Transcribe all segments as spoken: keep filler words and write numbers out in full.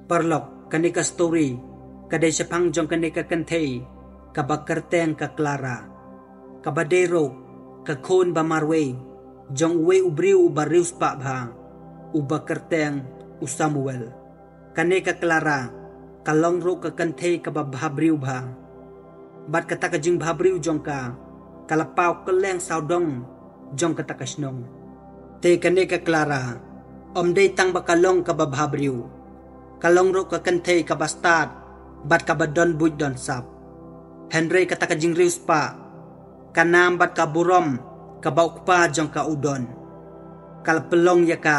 Paralok, kane ka story ka dei shaphang jong kane ka kynthei kaba kyrteng ka Clara, kaba dei ruh ka khun ba marwei jong uwei u briew uba riewspah bha, uba kyrteng u Samuel. Kane ka Clara ka long ruh ka kynthei kaba bhabriew bha. Bad kata ka jingbhabriew jong ka ka la paw kylleng sawdong jong kata ka shnong. Te kane ka Clara ym dei tang ba ka long kaba bhabriew, ka long ruh ka kynthei kaba stad bad kaba don buit don sap. Hynrei kata ka jingriewspah, ka nam bad ka burom kaba u kpa jong ka u don, ka la pynlong ïa ka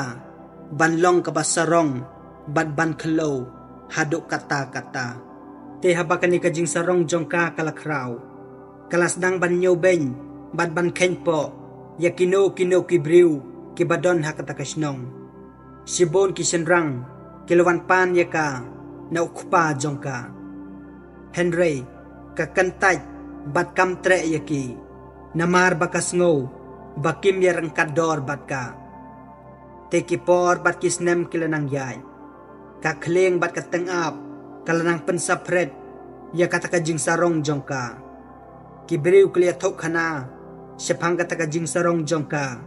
ban long kaba sarong bad ban khloo haduh katta katta. Te haba kane ka jingsarong jong ka ka la khraw, ka la sdang ban ñiewbeiñ bad ban kheiñpoh ïa kino kino ki briew kiba don ha kata ka shnong. Shibun ki shynrang ki la wan pan ïa ka na u kpa jong ka. Hynrei ka kyntait bad kam treh ïa ki, namar ba ka sngew ba kim ïaryngkat dor bad ka. Te ki por bad ki snem ki la nang ïaid, ka khlieng bad ka tyngab ka la nang pynsaphriang ïa kata ka jingsarong jong ka. Ki briew ki la ïathuh khana shaphang kata ka jingsarong jong ka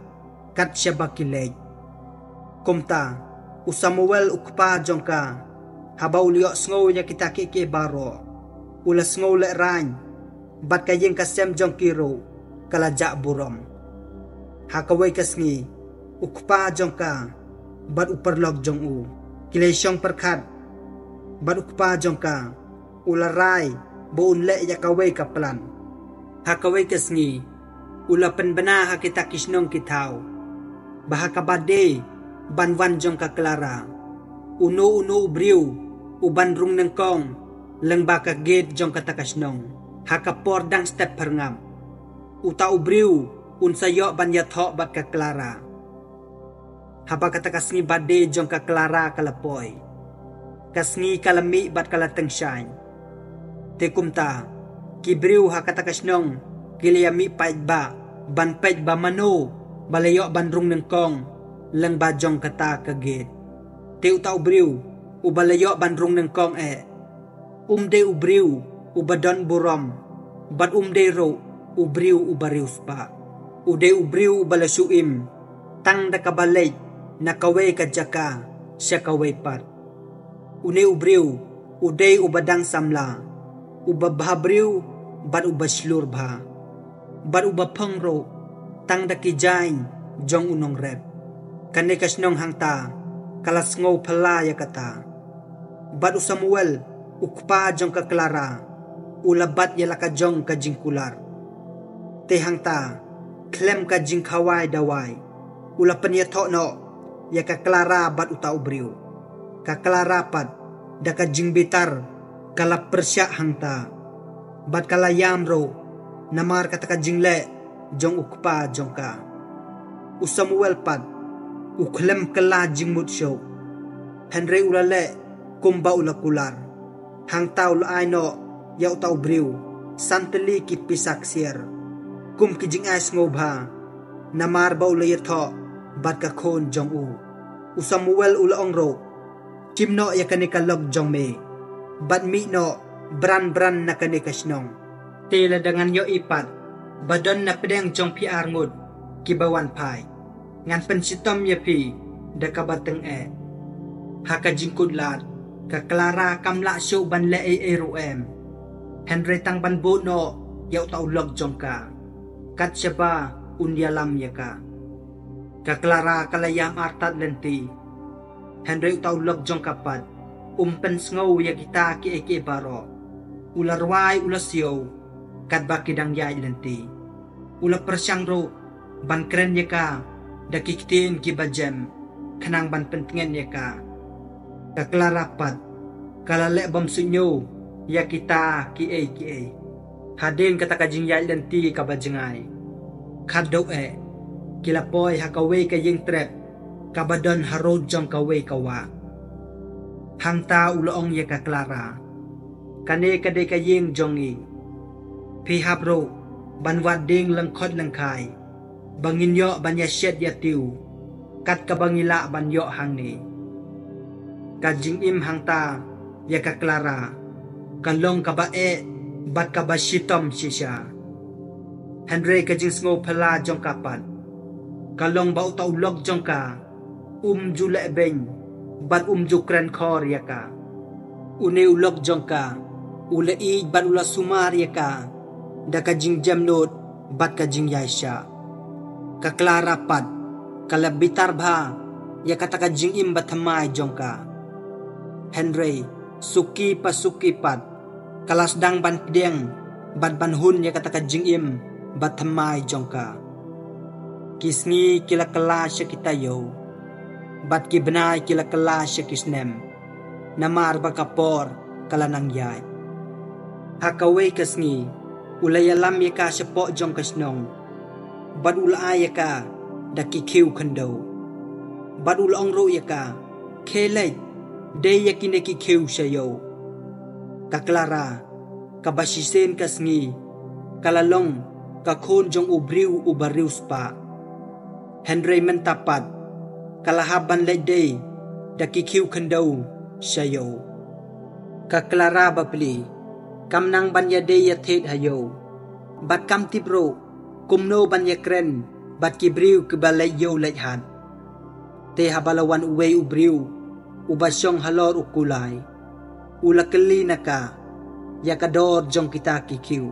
kat shaba ki leit. Kumta u Samuel u kpa jong ka, haba u la ïohsngew ïa kita kiei kiei baroh, u la sngew lehraiñ, bad ka ïing ka sem jong ki ruh ka la jah burom. Ha kawei ka sngi u kpa jong ka bad u paralok jong u ki la shong pyrkhat, bad u kpa jong ka u la rai ba un leh ïa kawei ka plan. Ha kawei ka sngi u la pynbna ha kita ki shnong ki thaw ba ha kaba die ban wan jong ka Clara, uno uno u briew u ban rung nyngkong lyngba ka gate jong kata ka shnong ha ka por dang step phyrngap, uta u briew un sa ïoh ban ïathoh bad ka Clara. Haba kata ka sngi birthday jong ka Clara ka la poi, ka sngi ka la mih bad ka la tyngshaiñ. Te kumta ki briew ha kata ka shnong ki la ïa mih paidbah ban peit ba mano ba la ïoh ban rung nyngkong lyngba jong kata ka gate. Te uta u briew uba la ïoh ban rung nyngkong eh, um dei u briew uba don burom, bad um dei ruh u briew uba riewspah. U dei u briew uba la shu im tang da kaba leit na kawei ka jaka sha kawei pat. Une u briew u dei uba dang samla, uba bhabriew bad uba shlur bha, bad uba phong ruh tang da ki jaiñ jong u nongrep. Kane ka shnong hangta ka la sngew phylla ïa kata. Bad u Samuel u kpa jong ka Clara u la bat ïa la ka jong ka jingkular. Te hangta khlem ka jingkhawai dawai u la pynïathoh noh ïa ka Clara bad uta u briew. Ka Clara pat da ka jingbitar ka la pyrshah hangta, bad ka la ïam ruh namar kata ka jingleh jong u kpa jong ka. U Samuel pat u khlem kylla jingmut shuh, hynrei u la leh kumba u la kular. Hangta u la ai noh ïa uta u briew san tylli ki pisa ksiar kum ki jingai sngewbha, namar ba u la ïathoh bad ka khun jong u. U Samuel u la ong ruh, "Shim noh ïa kane ka lok jong me bad mih noh bran bran na kane ka shnong." Te lada ngan ïohi pat ba don na pdeng jong phi arngut kiba wan phai, ngan pynshitom ïa phi da kaba tyngeh. Ha ka jingkutlad ka Clara kam lah shuh ban leh ei ei ruh em, hynrei tang ban bud noh ïa uta u lok jong ka kat shaba un ïalam ïa ka. Ka Clara ka la ïam artat lynti, hynrei uta u lok jong ka pat um pynsngew ïa kita kiei kiei baroh. U la rwai u la siew katba ki dang ïaid lynti. U la pyrshang ruh ban kren ïa ka da ki ktien kiba jem khnang ban pyntngen ïa ka. Ka Clara pat ka la leh bym suidñiew ïa kita kiei kiei. Hadien kata ka jingïaid lynti kaba jngai, khadduh eh ki la poi ha kawei ka ïing trep kaba don harud jong kawei ka wah. Hangta u la ong ïa ka Clara, "Kane ka dei ka ïing jong ngi. Phi hap ruh ban wad dieng lyngkhot lyngkhai ba ngin ïoh ban ïashet ïatiew kat kaba ngi lah ban ïoh hangne." Ka jingim hangta ïa ka Clara ka long kaba eh bad kaba shitom shisha. Hynrei ka jingsngew phylla jong ka pat ka long ba uta u lok jong ka um ju lehbeiñ bad um ju kren khor ïa ka. Une u lok jong ka u la ïeit bad u la sumar ïa ka da ka jingjemnud bad ka jingïaishah. Ka Clara pat ka la bitar bha ïa kata ka jingim bathymmai jong ka. Hynrei suki pa suki pat ka la sdang ban pdiang bad ban hun ïa kata ka jingim bathymmai jong ka. Ki sngi ki la kylla sha ki taïew bad ki bnai ki la kylla sha ki snem, namar ba ka por ka la nang ïaid. Ha kawei ka sngi u la ïalam ïa ka shapoh jong ka shnong bad u la ai ïa ka da ki khiew khyndew bad u la ong ruh ïa ka, khie leit dei ïa kine ki khiew sha ïew. Ka Clara kaba shisien ka sngi ka la long ka khun jong u briew uba riewspah. Hynrei mynta pat ka la hap ban leit dei da ki khiew khyndew sha ïew. Ka Clara bapli kam nang ban ïadei ïathied ha ïew bad kam tip ruh kumno ban ïakren bad ki briew kiba leit ïew leit hat. Te haba la wan uwei u briew uba shong halor u kulai, u la kylli na ka ïa ka dor jong kita ki khiew.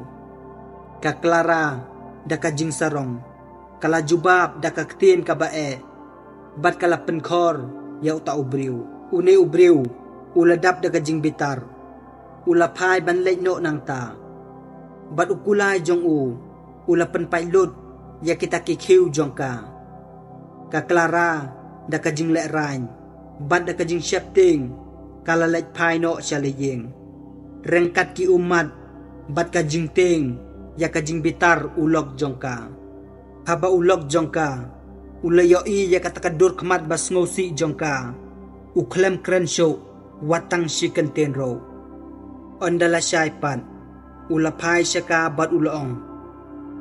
Ka Clara da ka jingsarong ka la jubab da ka ktien kaba eh bad ka la pynkhor ïa uta u briew. Une u briew u la dap da ka jingbitar, u la phai ban leit noh nangta bad u kulai jong u u la pynpait lut ïa kita ki khiew jong ka. Ka Clara da ka jinglehrain bad da ka jingsheptieng ka la leit phai noh sha la ïing ryngkat ki ummat bad ka jingtieng ïa ka jingbitar u lok jong ka. Haba u lok jong ka u la ïohi ïa kata ka dur khmat ba sngewsih jong ka, u khlem kren shuh wat tang shi kyntien ruh. Ynda la shai pat u la phai sha ka bad u la ong,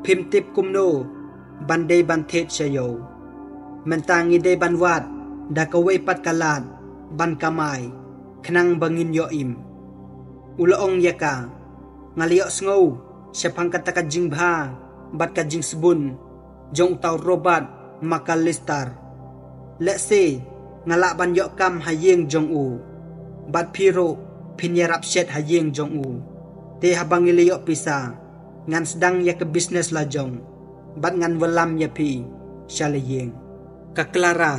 phim tip kumno ban dei ban thied sha ïew. Mynta ngi dei ban wad da kawei pat ka lad ban kamai khnang ba ngin ïoh im. U la ong ïa ka, nga la ïohsngew shaphang kata ka jingbha bad ka jingsbun jong uta u Robert McAllister. Lehse nga lah ban ïoh kam ha ïing jong u bad phi ruh phin ïarap shet ha ïing jong u. Te haba ngi la ïoh pisa ngan sdang ïa ka business la jong bad ngan wallam ïa phi sha la ïing. Ka Clara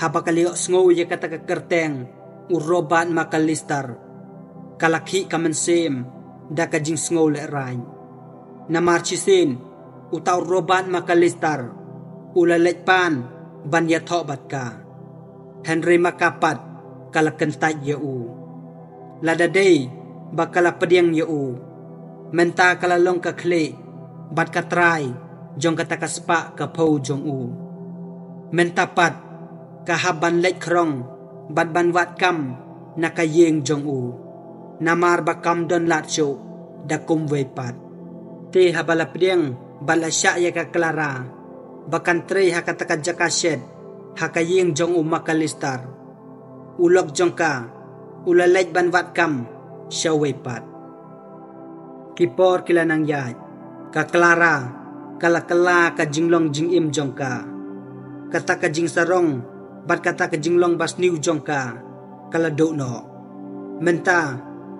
haba ka la ïohsngew ïa kata ka kyrteng u Robert McAllister ka la khih ka mynsiem da ka jingsngew lehrain. Namar shisien uta u Robert McAllister u la leit pan ban ïathoh bad ka. Hynrei ma ka pat ka la kyntait ïa u. Lada dei ba ka la pdiang ïa u, mynta ka la long ka khlieh bad ka trai jong kata ka spah ka phew jong u. Mynta pat ka hap ban leit khrong bad ban wad kam na ka ïing jong u, namar ba kam don lad shuh da kumwei pat. Te haba la pdiang bad la shah ïa ka Clara ba kan trei ha kata ka jaka shet ha ka ïing jong u McAllister, u lok jong ka u la leit ban wad kam sha wei pat. Ki por ki la nang ïaid, ka Clara ka la kylla ka jinglong jingim jong ka. Kata ka jingsarong bad kata ka jinglong basniew jong ka ka la duh noh. Mynta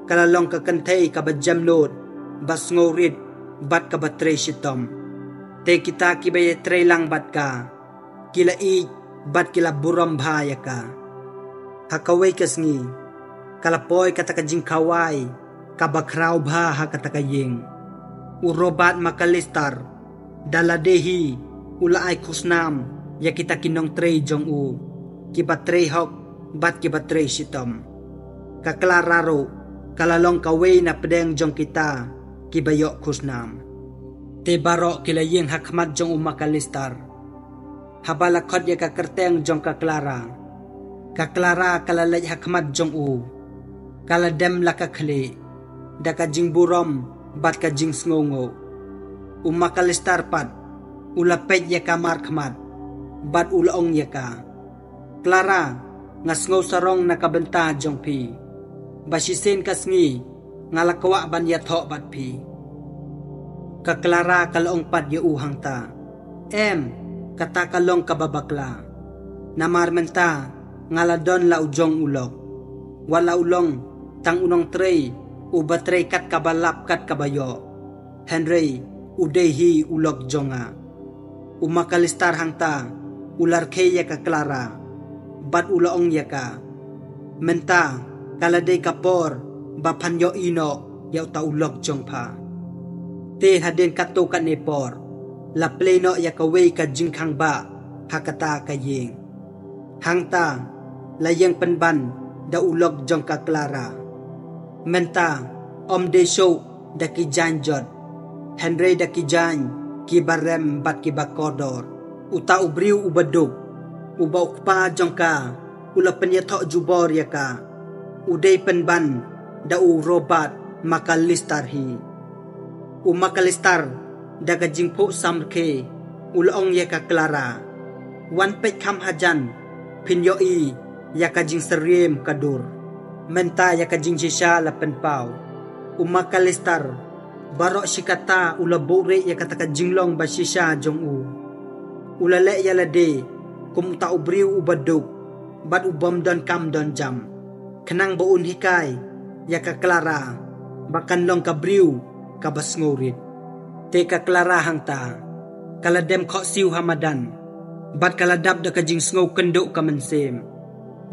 ka la long ka kynthei kaba jemnud, ba sngewrit bad kaba trei shitom. Te kita kiba ïatrei lang bad ka ki la ïeit bad ki la burom bha ïa ka. Ha kawei ka sngi ka la poi kata ka jingkhawai kaba khraw bha ha kata ka ïing. U Robert McAllister da lade hi u la ai khusnam ïa kita ki nongtrei jong u kiba trei hok bad kiba trei shitom. Ka Clara ruh ka la long kawei na pdeng jong kita kiba ïoh khusnam. Te baroh ki la ïeng ha khmat jong u McAllister. Haba la khot ïa ka kyrteng jong ka Clara, ka Clara ka la leit ha khmat jong u. Ka la dem la ka khlieh da ka jingburom bad ka jingsngewnguh. U McAllister pat u la peit ïa ka markhmat bad u la ong ïa ka, Clara, Nga sngew sarong na ka bynta jong phi. Ba shisien ka sngi nga la kwah ban ïathoh bad phi. Ka Clara ka la ong pat ïa u hangta, em, kata ka long kaba bakla. Namar mynta nga la don la u jong u lok. Wat la u long tang u nongtrei uba trei kat kaba lap kat kaba ïoh. Hynrei u dei hi u lok jong nga. U McAllister hangta u la rkhie ïa ka Clara bad u la ong ïa ka, mynta ka la dei ka por ba phan ïohi noh ïa uta u lok jong pha. Te hadien katto katne por la plie noh ïa kawei ka jingkhang ba ha kata ka ïing. Hangta la ïeng pynban da u lok jong ka Clara. Mynta ym dei shuh da ki jaiñ jot, hynrei da ki jaiñ kiba rem bad kiba kordor. Uta u briew uba duk, uba u kpa jong ka u la pynïathoh jubor ïa ka, u dei pynban da u Robert McAllister hi. U McAllister da ka jingphuh samrkhie u la ong ïa ka Clara, wan peit kham hajan, phin ïohi ïa ka jingsyriem ka dur. Mynta ïa ka jingshisha la pynpaw. U McAllister baroh shi katta u la buhrieh ïa kata ka jinglong ba shisha jong u. U la leh ïa lade kum uta u briew uba duk bad u bym don kam don jam, khnang ba un hikai ïa ka Clara ba kan long ka briew kaba sngewrit. Te ka Clara hangta ka la dem khohsiew ha madan bad ka la dap da ka jingsngew kynduh ka mynsiem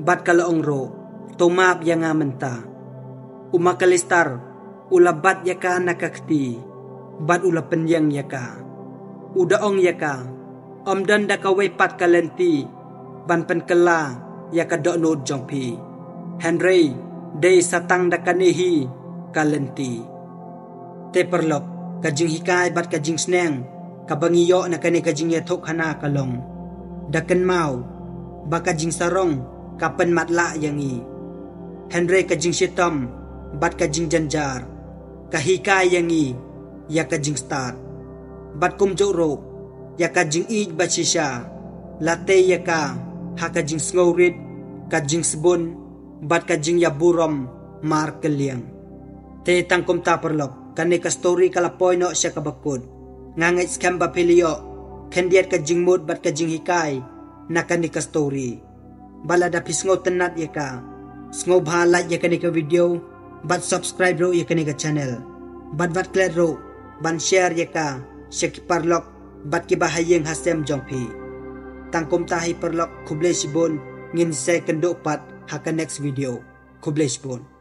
bad ka la ong ruh, to map ïa nga mynta. U McAllister u la bat ïa ka na ka kti bad u la pynïeng ïa ka. U da ong ïa ka, ym don da kawei pat ka lynti ban pynkylla ïa ka dohnud jong phi, hynrei dei sa tang da kane hi ka lynti. Te paralok, ka jinghikai bad ka jingsneng kaba ngi ïoh na kane ka jingïathuhkhana ka long, da kynmaw ba ka jingsarong ka pynmatlah ïa ngi, hynrei ka jingshitom bad ka jingjynjar ka hikai ïa ngi ïa ka jingstad. Bad kumjuh ruh ïa ka jingïeit ba shisha, la tei ïa ka ha ka jingsngewrit, ka jingsbun bad ka jingïaburom markylliang. Te tang kumta paralok, kane ka story ka la poi noh sha kaba kut. Nga ngeit skhem ba phi la ïoh khyndiat ka jingmut bad ka jinghikai na kane ka story. Bad lada phi sngewtynnat ïa ka, sngewbha like ïa kane ka video bad subscribe ruh ïa kane ka channel. Bad wat klet ruh ban share ïa ka sha ki paralok bad kiba ha ïing ha sem jong phi. Tang kumta hi paralok, khublei shibun, ngin sa ïakynduh pat ha ka next video. Khublei shibun.